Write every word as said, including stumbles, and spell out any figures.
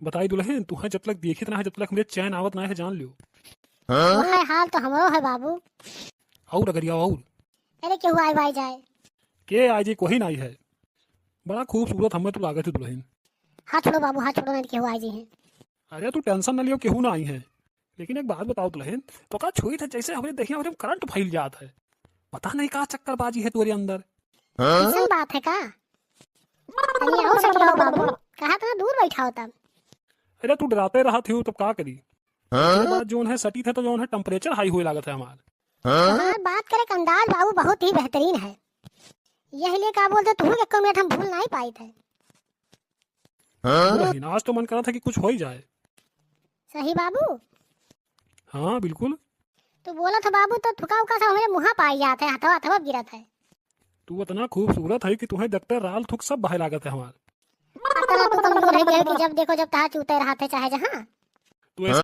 बताई दुलहिन, तुहैं जब तक देखित ना है, जब तक हमरे चैन आवत ना है, जान लियो। हाँ? वह हाल तो हमरो है बाबू। और अगर या और? अरे केहू आइ वाइ जाए। के आइ जी, कोई ना आई है। बड़ा खूबसूरत हमें तू लागत है दुलहिन। हाथ छोड़ो बाबू, हाथ छोड़ो, नहीं तो केहू आइ जी है। अरे तू tension ना लियो, केहू ना आई है। लेकिन एक बात बताओ दुलहिन, तो का छुई थे जैसे हमरे देखिया हमरे में करंट फैल जात है। पता नहीं का चक्करबाजी है तोरे अंदर। ऐसन बात है का? तनी और सटियाओ बाबू, कहा इतना दूर बैठा हो तब। अरे तू डराते रहत हो तब का करी? ये बात जोन है सटी थे तो जोन है temperature high हुए लागत है हमार। हमार बात करे का अंदाज बाबू बहुत ही बेहतरीन है, यही लिए का बोलते तू एक मिनट हम भूल नहीं पाई थे। दुलहिन, आज तो मन करा था कि कुछ हो ही जाए। सही बाबू? हाँ बिल्कुल। तू बोलत हो बाबू तो थुका उका सब हमरे मुँहा पाई जात है, हथवा हथवा गिरत है। तू इतना खूबसूरत है कि तुहैं देखते राल थुक सब बहे लागत है हमार। अतना तू कमजोर है गया कि जब देखो जब तहा चूते रहत है चाहे जहाँ। तू ऐसे